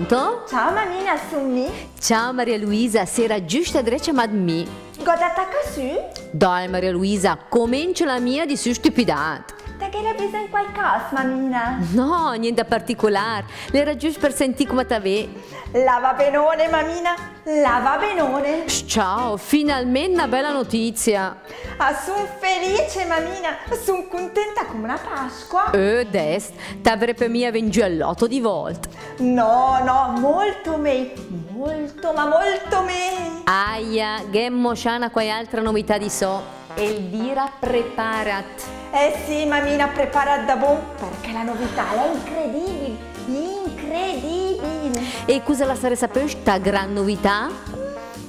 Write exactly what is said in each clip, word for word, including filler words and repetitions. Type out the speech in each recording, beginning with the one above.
Pronto? Ciao mamina, sun mi. Ciao Maria Luisa, sera giüsta dré a ciamàm mi. Gh'ó da tacà sü? Dai Maria Luisa, comincia mia a dì sü stüpidad. Ta gh'éra bisògn quaicoss, mamina? No, nient da particolar. L'era giüst per sentì come ta vé. La va benone, mamina, la va benone. Ciao, finalment na bela notizia. Ah, sun felice, mamina, sun cuntenta come una Pasqua. Öh, dest, t'avré pö mia vend giü al loto di volt. No, no, molto mei, molto, ma molto mei. Aia, gh'èmm scià na quai altra novità di sò. Elvira, preparat. Eh sì, mamina, preparat da bon, perché la novità l'è incredibil, incredibil. E cusa la sarèss pö sta gran novità?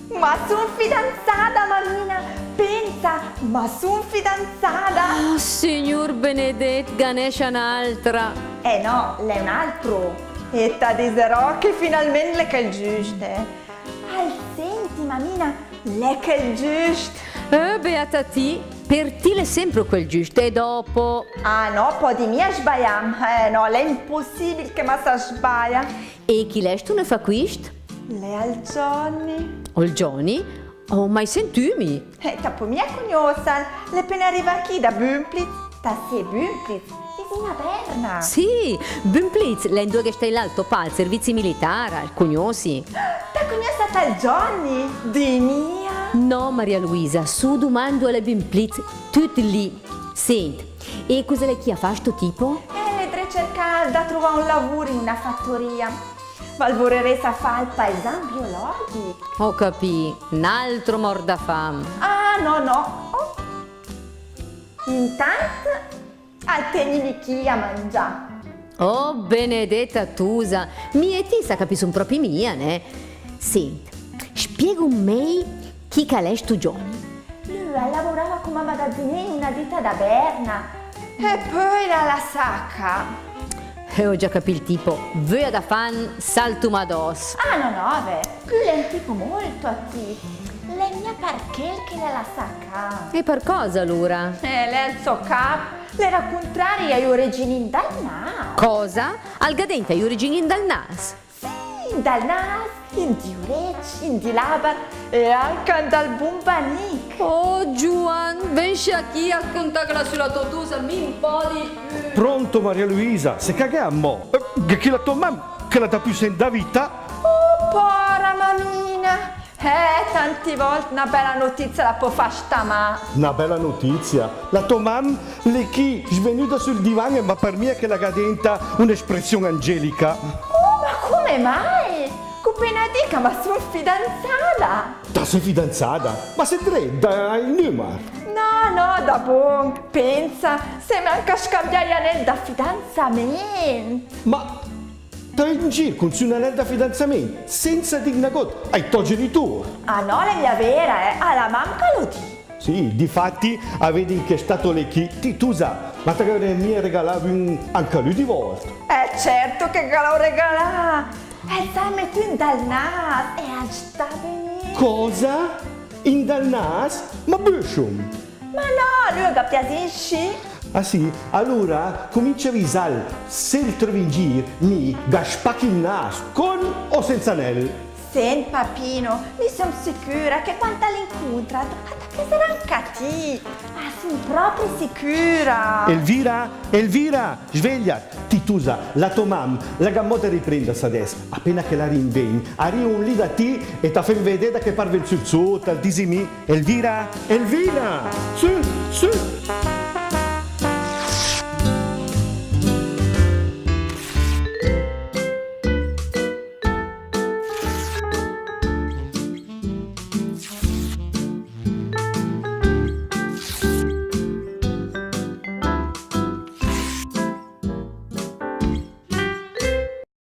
Ma sun fidanzada, mamina! Pensa, ma sun fidanzada! Oh, Signur benedett, ghe n'è scià n'altra! Eh no, l'è un altro! E ta diserò che finalment l'è chel giüst, eh! Al senti, mamina, l'è chel giüst! Eh, beata ti, per ti l'è semper chel giüst, e dopo? Ah no, pödi mia sbagliàm, eh no, l'è impussibil che ma sa sbaglia! E chi l'è stu nöf acquist? L'è al Johnny. Al Johnny? Ó mai sentü mi. Eh, ta pö mia cugnossal, l'è pena rivà chì da Bümplitz. Ta sé Bümplitz? Vicin a Berna. Sì, Bümplitz, l'è indua che sta là 'l tò pà al servizi militar, al cugnossi. Ta cugnossat al Johnny? Di mia? No, Maria Luisa, su dumà indua l'è Bümplitz, tüt lì. Sent, e cusa l'è chì a fà sto tipo? Eh, l'è dré a cercà da truvà un lavur in una fattoria. Ma al vurerès a fà al paesan biologic. Ó capì, n'altro mort da fam. Ah, no, no. Oh. Intant al tegni mi chì a mangià. Oh, benedeta tusa, mi e ti sa capiss propi mia, nè? Sent, spiegum mei chi che l'è stu Johnny. Lü al laurava coma magaziner in una dita da Berna. E pö l'ha lassà a cà. Eh, ó già capì il tipo, vöa da fan, saltum adoss. Ah, no, no, vè. Lü l'è un tipo molto ativ. L'è mia par chel che l'ha lassà a cà. E par cosa, alura? Eh, l'è al sò cap. L'era cuntrari ai uregin in dal nas. Cosa? Al gh'ha dent ai uregin in dal nas? Sì, in dal nas, in di urecc, in di labar e anca in dal bumbanic. Oh, Giuan, ven scià chì a cuntàla sü la tò tusa, mi 'm podi pü. Pronto, Maria Luisa, se gh'è amò? Eh, gh'è chì la tò mam, che la dà pü segn da vita? Oh, pora mamina! Eh, tanti volt na bela notizia la pò fà stà mal. Na bela notizia? La tò mam l'è chì svenüda sül divan e ma par mia che la gh'ha dent un'espression angelica. Oh, ma come mai? Gh'ó pena dì che ma sun fidanzada. Ta sé fidanzada? Ma sé dré, da il nümar? No, no, da bon. Pensa, s'è anca scambià i anel da fidanzament. Ma ta vé in gir cun sü un anel da fidanzament, senza dì nagott ai tò genitur? Ah no, l'è mia vera, eh. A la mam che l'ó dì. Sì, difati, a vedin che sta tò lé chì, ti tusa, ma ta gh'avrèss mia regalà vün anca lü di volt? Eh, certo che ghe l'ó regalà! E al s'ha metü in dal nas e al sta beninn. Cosa? In dal nas? Ma büschum! Ma no, lü al ghe pias inscì. Ah sì? Alura cumincia a visàl, se 'l tröv in gir, mi ghe spachi il nas, con o senza anel. Sent, papino, mi sun sicüra che quand al l'incuntra, al ta piasarà anca a ti. Ah, sun propi sicüra. Elvira, Elvira, svegliat, ti tusa, la tò mam la gh'ha amò da riprendasi adess. Apena che la rinvegn, a ri un lì da ti e ta fem vedè da che part vegn sü 'l sò, ta 'l disi mi. Elvira, Elvira, sü, sü.